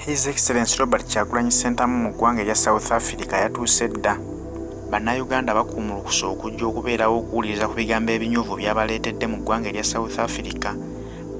His Excellency Robert Kyagulanyi Ssentamu mu ggwanga erya South Africa yatuuse dda. Bannayuganda bakuumulukuse okujja okubeerawo okuwuliriza ku bigambo ebinyuvu by'abaleetedde mu ggwanga erya South Africa.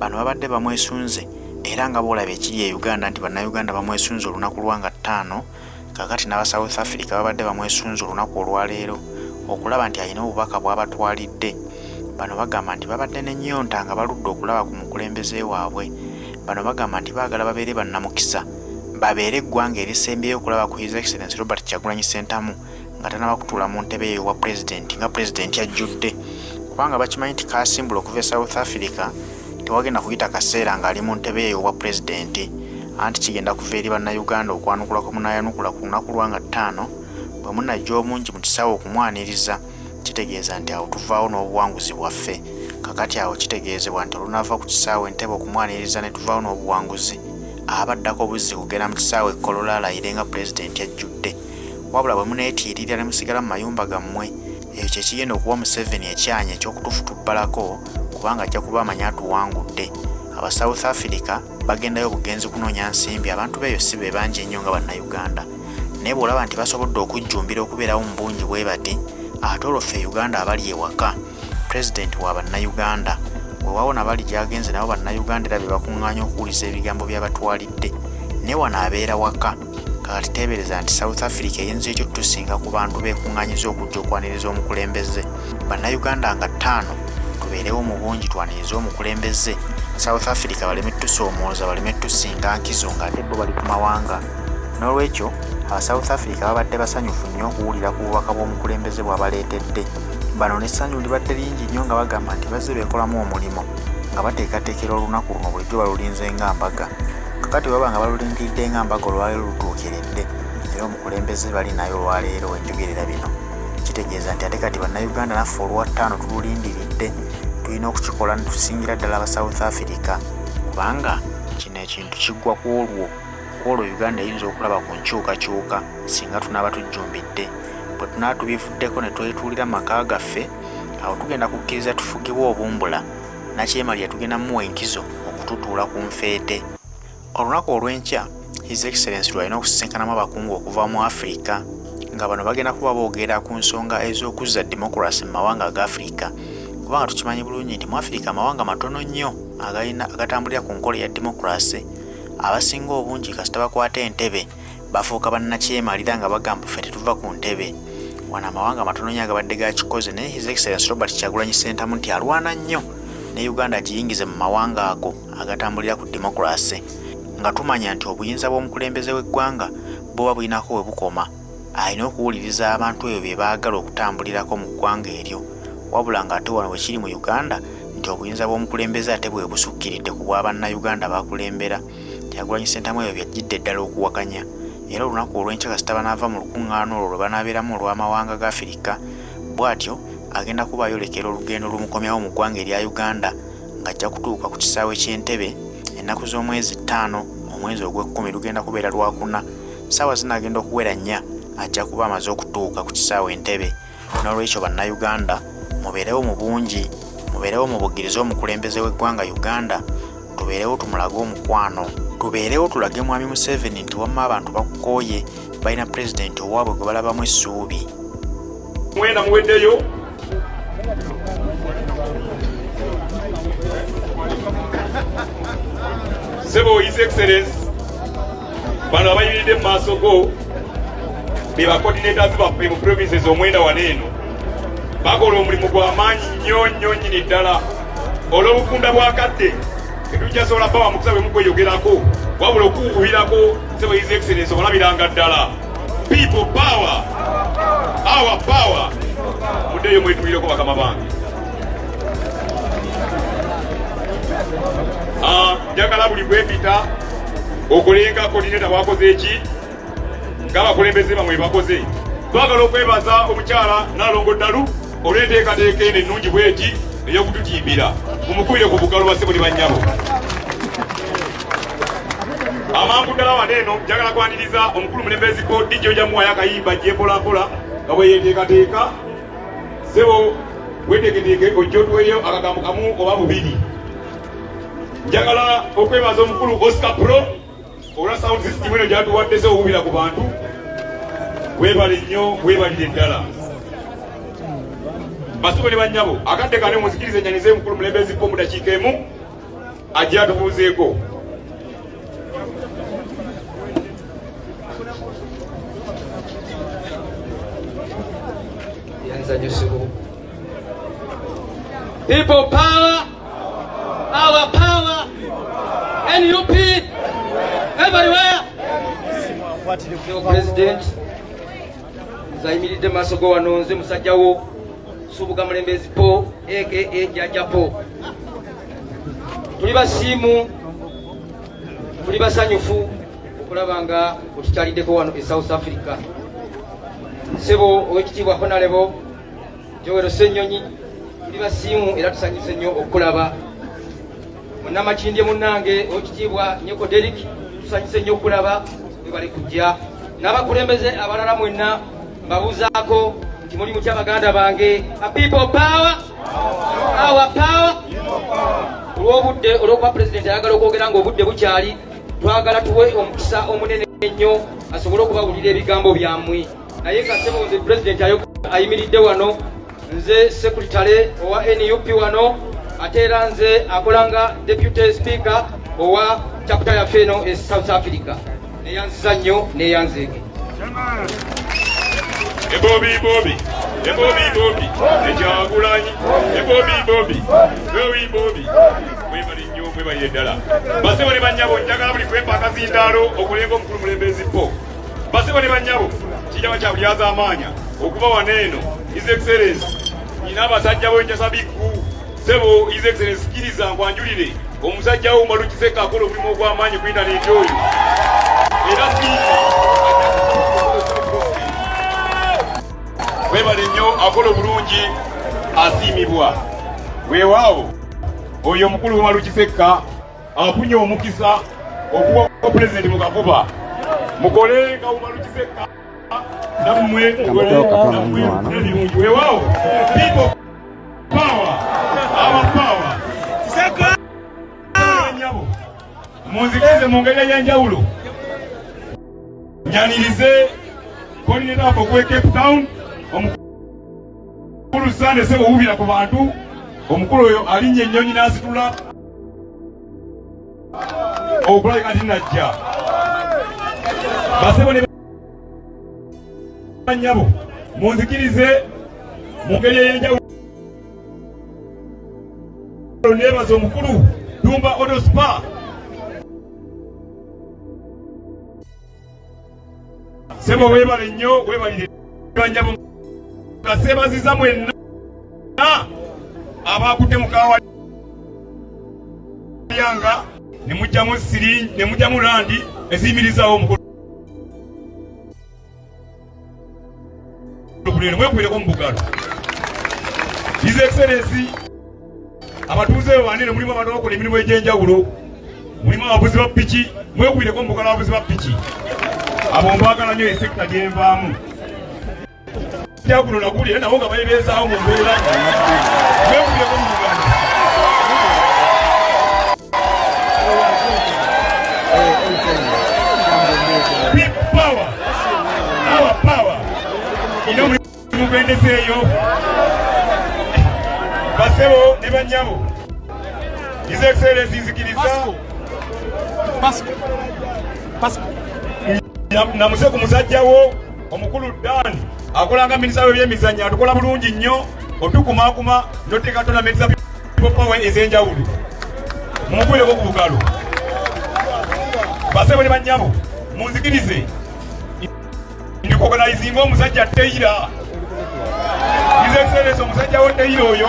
Bano babadde bamwesunze era nga bw'olaba ekiri e Uganda nti Bannayuganda bamwesunze olunaku lwa nga ttaano, kaakati n'aba South Africa babadde bamwesunze olunaku olwaleero okulaba nti alina obubaka bw'abatwalidde. Bano bagamba nti babadde n'ennyonta nga baludde okulaba ku mukulembeze waabwe. Bano bagamba nti baagala babeere bannamukisa babeere eggwanga erisembyeyo okulaba ku His Excellency Robert Kyagulanyi Ssentamu nga tanaba kutuula mu ntebe ye ey'obwa pulezidenti nga pulezidenti ajjudde kubanga bakimanyi nti kaasimbula okuva e South Africa tewagenda kuyita kaseera ng'ali mu ntebe ye ey'obwa pulezidenti anti kigenda kuva eri bannayuganda okwanukula kwe munaayanukula ku lunaku lwa nga ttaano bwe munajja obungi mu kisaawe okumwaniriza. Kitegeeza nti awo tuvaawo n'obuwanguzi bwaffe. Kakati awo kitegeezebwa nti olunaava ku kisaawe Entebbe okumwaniriza ne tuvaawo n'obuwanguzi, aba addako buzzi kugenda mu kisaawe e Kololo alayire nga Pulezidenti ajjudde. Wabula bwe muneetiiririra ne musigala mu mayumba gammwe, ekyo kye kigenda okuwa Museveni ekyanyi eky'okutufutubbalako kubanga ajja kuba amanyi atuwangudde. Aba South Africa bagendayo bugenzi kunoonya nsimbi, abantu b'eyo si be bangi ennyo nga Bannayuganda. Naye bw'olaba nti basobodde okujjumbira okubeerawo mu bungi bwe bati, ate olwo ffe e Uganda abali ewaka? Pulezidenti wa Bannayuganda. Weewaawo na bali gy'agenze nabo Bannayuganda era be bakuŋŋaanye okuwuliza ebigambo by'abatwalidde. Naye wano abeera waka. Kaakati teebereza nti South Africa eyinza etya otutusinga ku bantu b'ekuŋŋaanyiza okujja okwaniriza omukulembeze? Bannayuganda nga ttaano tubeerewo mu bungi twanirize omukulembeze, South Africa baleme tusoomooza, baleme tusinga nkizo ng'ate bo bali ku mawanga. Noolwekyo aba South Africa babadde basanyufu nnyo okuwulira ku bubaka bw'omukulembeze bw'abaleetedde. Bano n'essanyu libadde lingi nnyo nga bagamba nti bazze beekolamu omulimu nga bateekateekera olunaku luno bulijjo balulinze nga mbaga. Kakati bwe baba nga balulindiridde nga mbaga olwaleero lutuukiridde era omukulembeze bali naye olwaleero we njogerera bino. Kitegeeza nti ate kati Bannayuganda naffe olwa ttaano tululindiridde tulina okukikola ne tusingira ddala aba South Africa kubanga kino ekintu kiggwa ku olwo. Kw'olwo Uganda eyinza okulaba ku nkyukakyuka singa tunaaba tujjumbidde. Bwe tunaaba tubivuddeko ne twetuulira mu maka gaffe, awo tugenda kukkiriza tufugibwe obumbula. Nakyemalira tugenda muwa enkizo okututuula ku nfeete. Olunaku olw'enkya, His Excellency lw'alina okusisinkanamu abakungu okuva mu Afrika nga bano bagenda kuba boogera ku nsonga ez'okuzza demokulasi mu mawanga aga Afrika kubanga tukimanyi bulungi nti mu Afrika amawanga matono nnyo agalina agatambulira ku nkola eya demokulasi. Abasinga obungi kasita bakwata entebe bafuuka bannakyemalira nga bagamba ffe tetuva ku ntebe. Wano amawanga matono nnyo agabadde gakikoze naye His Excellency Robert Kyagulanyi Ssentamu nti alwana nnyo ne Uganda agiyingize mu mawanga ago agatambulira ku demokulase nga tumanya nti obuyinza bw'omukulembeze w'eggwanga buba bulinako we bukoma. Alina okuwuliriza abantu ebyo bye baagala okutambulirako mu ggwanga eryo wabula ng'ate wano bwe kiri mu Uganda nti obuyinza bw'omukulembeze ate bwe busukkiridde ku bwa Bannayuganda b'akulembera. Kyagulanyi Ssentamu ebyo by'ajjidde ddala okuwakanya era olunaku olw'enkya kasita banaava mu lukung'aana olwo lwe banaabeeramu olw'amawanga ga Afirika bw'atyo agenda kuba ayolekera olugendo olumukomyawo mu ggwanga erya Uganda ng'ajja kutuuka ku kisaawe ky'e Ntebe ennaku z'omwezi ttaano omwezi ogw'ekkumi lugenda kubeera Lwakuna ssaawa zinaagenda okuwera nnya ajja kuba amaze okutuuka ku kisaawe e Ntebe. Noolwekyo Bannayuganda mubeerewo mu bungi, mubeerewo mubugirize omukulembeze w'eggwanga Uganda, tubeerewo tumulage omukwano. Tubeerewo tulage Mwami Museveni nti wamma abantu bakukooye, balina pulezidenti owaabwe gwe balabamu essuubi. Mwena muweddeyo. Ssebo His Excellence, bano abayimiridde mu maaso go be ba coordinators baffe mu provinces omwenda wano eno bakola omulimu gwa maanyi nnyo nnyo nnyini ddala olw'obufunda bw'akadde tetujja sobola bawa mukisa bwe mukweyogerako wabula okuwuubirako ssebo His Excellence obalabiranga ddala. People power, our power. Muddeyo mwetulireko bakama bange. Ah, njagala buli gwempita okolenga coordinator bwakoze eki ng'abakulembeze bamwe bakoze. Twagala okwebaza omukyala Nalongo Ddalu olw'enteekateeka eno ennungi bweti ey'okututimbira. Mumukubire ku bugalo bassebo ne bannyabo. Amangu ddala wano eno njagala kwaniriza omukulu Mulembeeziko DJ ojja muwayo akayimba gye mpolampola nga bwe yeeteekateeka. Ssebo weteeketeeke ojja otuweeyo akagambo kamu oba bubiri. Njagala okwebaza omukulu Oscar Pro. Olwa sound system eno gyatuwadde se okubira ku bantu. Weebale nnyo, weebalire ddala. Basibo ne bannyabo, akadde kano muzikirize nnyanize mukulu Mulembezi ko mu dakiika emu ajje atubuuzeeko. People power, our power, NUP, everywhere. President, nze ayimiridde maaso go wano, nze musajja wo Subuga Mulembezi Po aka Jajja Po. Tuli basiimu, tuli basanyufu okulaba nga otukyaliddeko wano e South Africa. Ssebo owekitiibwa Honorable Joel Ssenyonyi, tuli basiimu era tusanyuse nnyo okulaba. Munnamakindye munnange owekitiibwa Nyeko Derrick, tusanyuse nnyo okulaba, webale kujja. N'abakulembeze abalala mwenna mbabuuzaako nti muli mutya baganda bange? A people power, our power. Olw'obudde, olw'okuba pulezidenti ayagala okwogera ng'obudde bukyali, twagala tuwe omukisa omunene ennyo asobole okubawulira ebigambo byammwe. Naye kasebo nze pulezidenti ayimiridde wano, nze secretary owa NUP wano, ate era nze akola nga deputy speaker owa chapter yaffe eno e South Africa. Neyanziza nnyo, neyanzeege. Ebobi bobi, ebobi bobi, ekyagulanyi, ebobi bobi, bobi bobi. Mwebale nnyo, mwebalire ddala. Basebo ne bannyabo, njagala buli kwempa akazindaalo okulenga omukulu Mulembezi Po. Basebo ne bannyabo, kijaba kya bulyazaamaanya okuba wano eno. His Excellence, nina abasajja b'enjasa biggu. Sebo His Excellence, kkiriza nkwanjulire omusajja wo Umaru Kiseka, akola omulimu ogw'amaanyi ku intaneti oyo. Era siima webale nnyo, akola obulungi, asiimibwa. Weewaawo oyo omukulu Umaru Kisekka afunye omukisa okuwa pulezidenti mu kakuba. Mukole nga Umaru Kisekka, nammwe mukole nammwe ebirungi. Weewaawo people power, our power. Nyabo, munzikirize mu ngeri ey'enjawulo nyanirize coordinator waffe okuwa Cape Town, omukulu Sande. Sebo, owubira ku bantu. Omukulu oyo alinnya ennyonyi n'asitula okulabika nti najja. Basebo ne bannyabo, munzikirize mu ngeri ey'enjawulo neebaza omukulu Dumba Auto Spa. Sebo, weebale nnyo, weebalire. Bannyabo, nga seebaziza mwenna abakutte mukawa lyanga ne mujjamu siringi ne mujjamu randi eziyimirizaawo omukolo guno. Mwekubireko mu bugalo. His Excellency, abatuuze banene, mulimu abantu abakola emirimu egy'enjawulo, mulimu abavuzi ba piki. Mwekubireko mu bugalo abavuzi ba piki abo, mbaagala nnyo, e sector gyenvaamu. Guno naguli era nabo nga bayebeezaawo mu mbeera. Mwekubireko mu bugalo. People power, our power. Ina omulimu gwendeseeyo. Basebo ne bannyabo, His Excellency, nzikiriza namuse ku musajja wo omukulu Dan, akola nga minisita w'ebyemizannyo, atukola bulungi nnyo, otukumaakuma noteeka tournament za People Power ez'enjawulo. Mumukubireko ku bugalo. Basebo ne bannyabo, munzikirize ndikuorganizinga omusajja Teira. His Excellency, omusajja wo Teira oyo,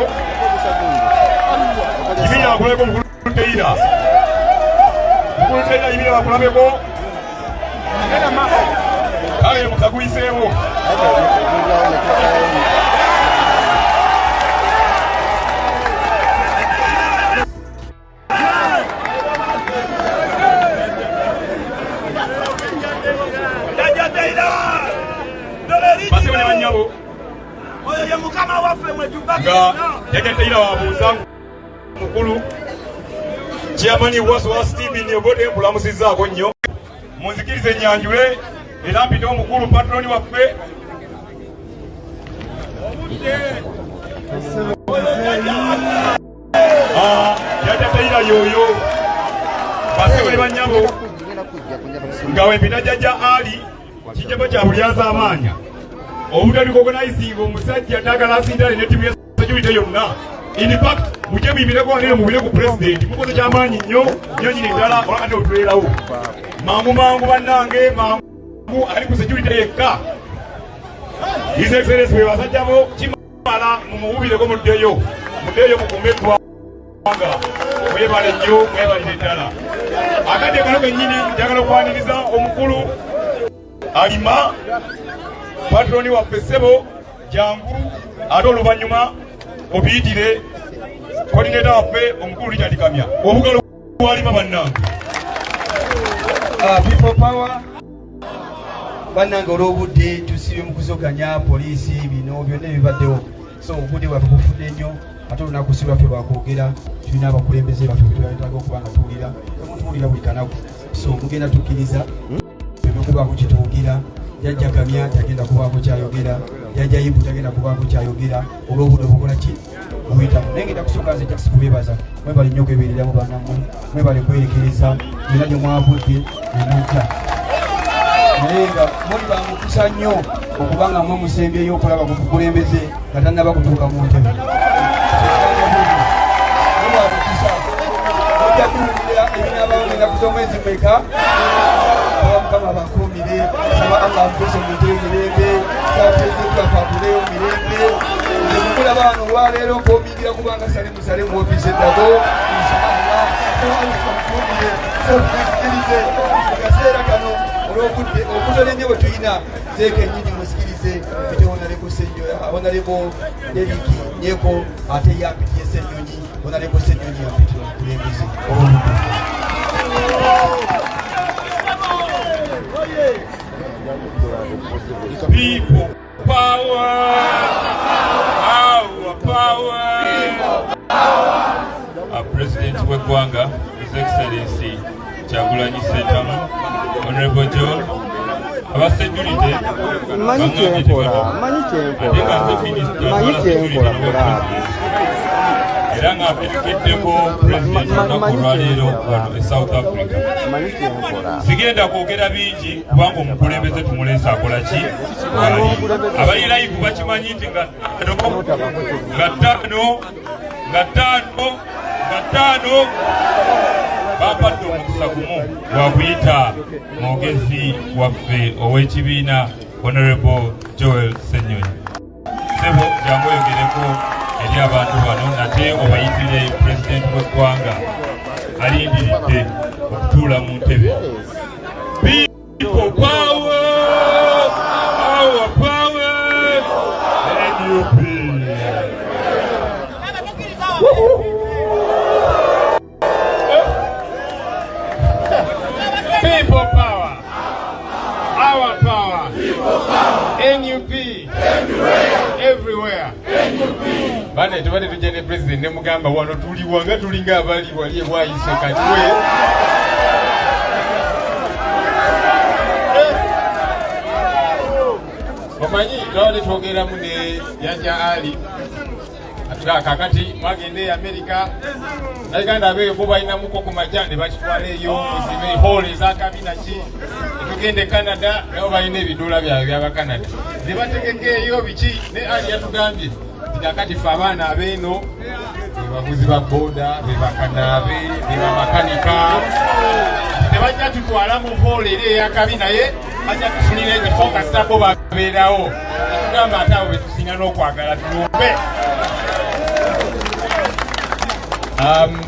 yimirira bakulabeko. Mukulu Teira, mukulu Teira, yimirira bakulabeko. Kale mukaguyiseewo. Basebo ne bannyabo, Oyo ye mukama waffe mwe tuva. Nga jjajja Teira wabuuza mukulu chairman waso wa Steven Obote, nkulamusizzaako nnyo. Munzikirize nnyanjule era mpite omukulu patroni waffe Jjajja Taylor yoyo. Bassebo ne bannyabo, nga wempita Jjajja Ali kijjaba kya bulyaza amaanya obutali omusajja Douglas Ntale ne ttiimu ya security yonna. In fact, mujje muyimireko wanene mubire ku pulezidenti, mukoze kyamaanyi nnyo nnyo nyini ddala olwakati otubeerawo mangu mangu. Bannange, mangu ali ku security yekka. His Excellence bwe basajja bo kimala, mumuwubireko, muddeyo, muddeyo mukume eggwanga. Mwebale nnyo, mwebalire ddala. Akadde kano kennyini njagala okwaniriza omukulu Alima, patroni waffe. Ssebo jangu, ate oluvannyuma obiyitire coordinator waffe omukulu Richard Kamya. Obugalo bwalima, bannange. People power! Bannange, olw'obudde tusibye mu kuzoganya poliisi, bino byonna ebibaddewo, so obudde bwaffe bufudde nnyo, ate olunaku si lwaffe lwakwogera. Tulina abakulembeze baffe betwetaaga okuba nga tuwulira, emutuwulira buli kanaku, so mugenda tukkiriza ebyokubaako kyetwogera. Jjajja Kamya tagenda kubaako kyayogera, Jjajja Ibu tagenda kubaako kyayogera olw'obudde obukola ki buyitamu. Naye ngenda kusooka nze Jackson kubeebaza. Mwebale nnyo okwebeereramu, baanammwe, mwebale kwerekereza byonna gye mwavudde nemujja, naye nga muli bamukisa nnyo okubanga mwe musembyeyo okulaba ku bukulembeze nga tannaba kutuuka mu ntebe. Mubamukisa, mujja kuwulira ebinaabawo ennaku z'omwezi mweka. Saba Mukama abakuumire, saba Allah amutuuse mu ntebe mirembe, saba pulezidenti waffe atuleyo mirembe. Nze mukulaba wano olwaleero nkomingira kubanga sale musale mu ofiisi eddako, inshallah. Saba Allah amukuumire, saba mu kaseera kano olw'obudde obutono ennyo bwe tulina, zeeko ennyini musikirize mpite Honorable Deriki Nyeko, ate ye ampitiye Ssenyonyi. Honorable Ssenyonyi yampitira omukulembeze olw'obudde. People power! Our power! President w'eggwanga, His Excellency Kyagulanyi Ssentamu, Honorable John, abasecurity Manyi kyenkola, manyi ate nga kyenkola, nze minisita manyi atwala security kyenkola. n'obwa president, era nga mperekeddeko president olunaku Manyi olwaleero kyenkola. wano e South Africa. Manyi kyenkola. Sigenda kwogera bingi kubanga omukulembeze tumuleese akola ki wali. Abali live bakimanyi nti nga 5 nga 5 nga 5 nga 5 bampadde omukisa gumu gwakuyita mwogezi waffe ow'ekibiina, Honorable Joel Ssenyonyi. Sebo, jangu oyogereko eri abantu bano, nate obayitire pulezidenti w'eggwanga alindiridde okutuula mu ntebe. People power! Our power! NUP! People power. Our power. NUP. Everywhere. Bane tubadde tujja ne president ne mugamba wano tuli wanga tulinga abali wali ebwayiso kati we omanyi twabadde twogeramu ne Jjajja Ali atugaa kakati mwagenda e Amerika Nauganda abeeyo bo balinamuko ku majja ne bakitwala eyo muzibe hall ezakabi naki. Netugenda e Canada, nabo balina ebiduula byabwe byaba Canada ne bategeka eyo biki. Ne Ali yatugambye nti kakati ffe abaana abeeno be bavuzi ba boda, be bakanaabe, be bamakanika, tebajja tutwala mu hall eri eyakabi, naye bajja tufunira ekifo kasitako babeerawo. Netugamba ate abo betusinga n'okwagala tulumbe.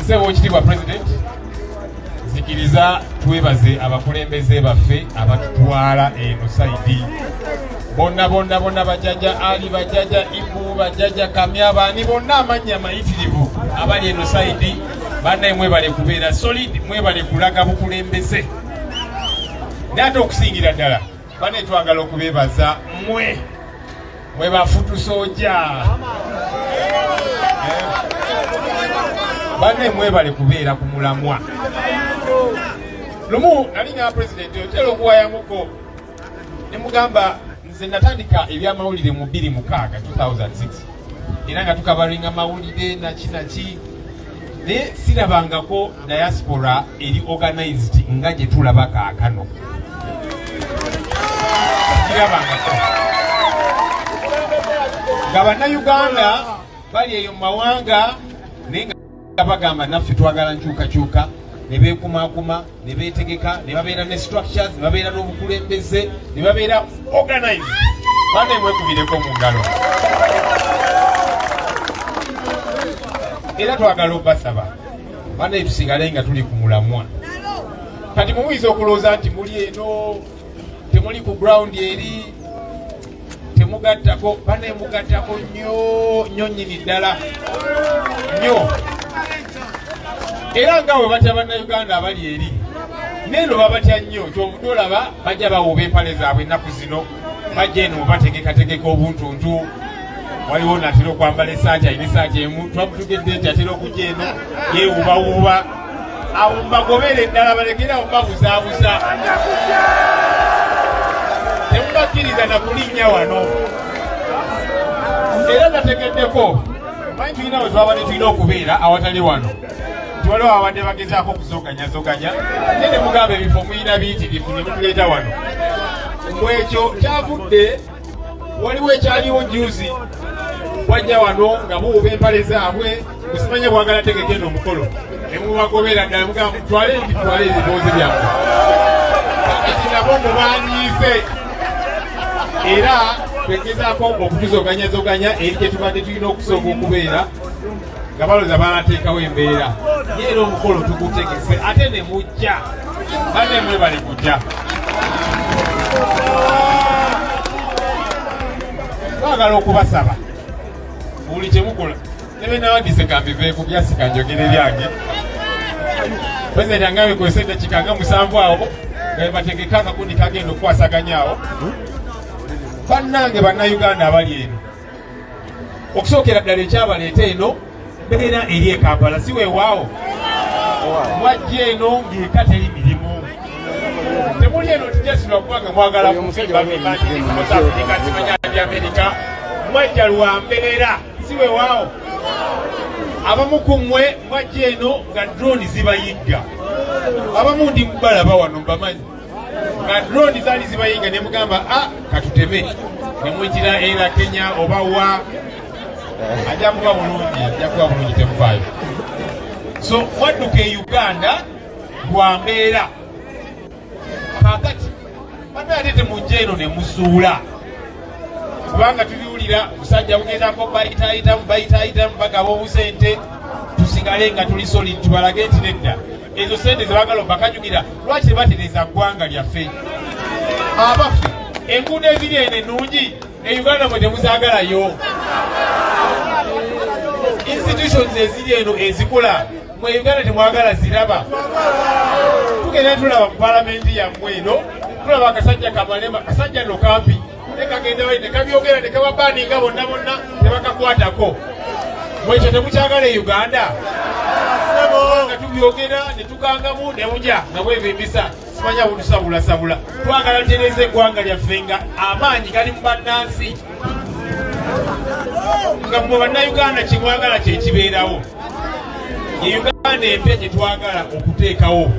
Ssebo ekitiibwa president, nzikiriza twebaze abakulembeze baffe abatutwala eno side bonna bonna bonna, bajjajja Ali, bajjajja Ibu, bajjajja Kamya, baani bonna amannya mayitirivu abali eno side. Bannaye, mwebale kubeera solid, mwebale kulaga bukulembeze. Naye ate okusingira ddala, bannaye, twagala okubeebaza mmwe, mwe ba foot soldier. Banne, mwebale kubeera ku mulamwa. Lumu nali nga pulezidenti otera okuwayamuko ne mugamba, nze natandika ebyamawulire mu 2006, 2006, era nga tukabalinga mawulire naki naki, naye sirabangako diaspora eri organized nga gye tulaba kaakano. Kirabangako nga Bannayuganda bali eyo mu mawanga, naye nga bagamba naffe twagala nkyukakyuka, ne beekumaakuma, ne beetegeka, ne babeera ne structures, ne babeera n'obukulembeze, ne babeera organized. Bane, mwekubireko mu ngalo. Era twagala obasaba, bane, tusigale nga tuli ku mulamwa. Kati mumuyinza okulowooza nti muli eno, temuli ku ground eri, temugattako. Bane, mugattako nnyo nnyo nnyini ddala nnyo. Era nga bwe batya Bannayuganda abali eri, neeno babatya nnyo. Kyovudde olaba bajja bawuuba empale zaabwe ennaku zino, bajja eno bategekategeka obuntuntu. Waliwo natera okwambala esaati, alina esaati emu, twamutugedde nti atera okujja eno yeewuubawuuba. Awo mbagobere ddala, balekerawo babuzaabuza, temubakkiriza na kulinnya wano. Era nategeddeko, manyi tulina we twabadde tulina okubeera awatali wano, nti waliwo abadde bagezaako okuzoganyazoganya, naye ne mugamba ebifo muyina biyitirivu, ne mutuleeta wano. Mwekyo kyavudde, waliwo ekyaliwo juzi, wajja wano nga buwuba empale zaabwe, kusimanya bwagala tegeka eno omukolo, ne mubagobera ddala, mugamba mutwale ebitwale ebiboozi byammwe. Kakati nabo mubanyiize, era twegezaako okutuzoganyazoganya eri gye tubadde tulina okusooka okubeera, nga balowooza banateekawo embeera. Naye era omukolo tugutegese, ate ne mujja. Banne, mwebale kujja. Twagala okubasaba, buli kyemukola, nebenawandise kambiveeko byasika, njogere byange. Pulezidenti angambye kozesa eddakiika nga 7 awo nga bategeka akakundi kagenda okukwasaganya awo. Bannange Bannayuganda abali eno, okusookera ddala ekyabaleeta eno mbeera eri e Kampala, si weewaawo? Mwajja eno ng'eka teri mirimu, temuli eno tijasirwa kubanga mwagala kufimba ndi Amerika. Mwajja lwa mbeera, si weewaawo? Abamu ku mmwe mwajja eno nga drone zibayigga. Abamu ndi mubalaba wano, mbamanyi, nga drone zaali zibayigga, ne mugamba, "A, katuteme," ne muyitira era Kenya oba wa. Ajja kuba bulungi, ajja kuba bulungi, temuvaayo. So mwadduka e Uganda lwa mbeera. Kaakati bano ate temujja eno ne musuula, kubanga tubiwulira, musajja bugezaako bayitaayitamu, bayitaayitamu, bagaba obusente. Tusigale nga tuli solid, tubalage nti nedda, ezo sente zebagala obakanyugira, lwaki tebatereza ggwanga lyaffe? Abaffe, enguudo eziri eno ennungi, e Uganda mwe temuzaagalayo? Institutions eziri eno ezikola, mwe Uganda temwagala ziraba? Tugenda tulaba mu palamenti yammwe eno, tulaba akasajja kamalema, kasajja no kampi, nekagenda bali nekabyogera, nekababaninga bonna bonna, tebakakwatako. Mwekyo temukyagala e Uganda? Nga tubyogera netukangamu nebuja nga bwevimbisa, simanya butusabulasabula. Twagala tutereeza eggwanga lyaffe nga amaanyi gali mu bannansi, nga mmwe Bannayuganda kyemwagala kyekibeerawo. Ye Uganda empya gye twagala okuteekawo.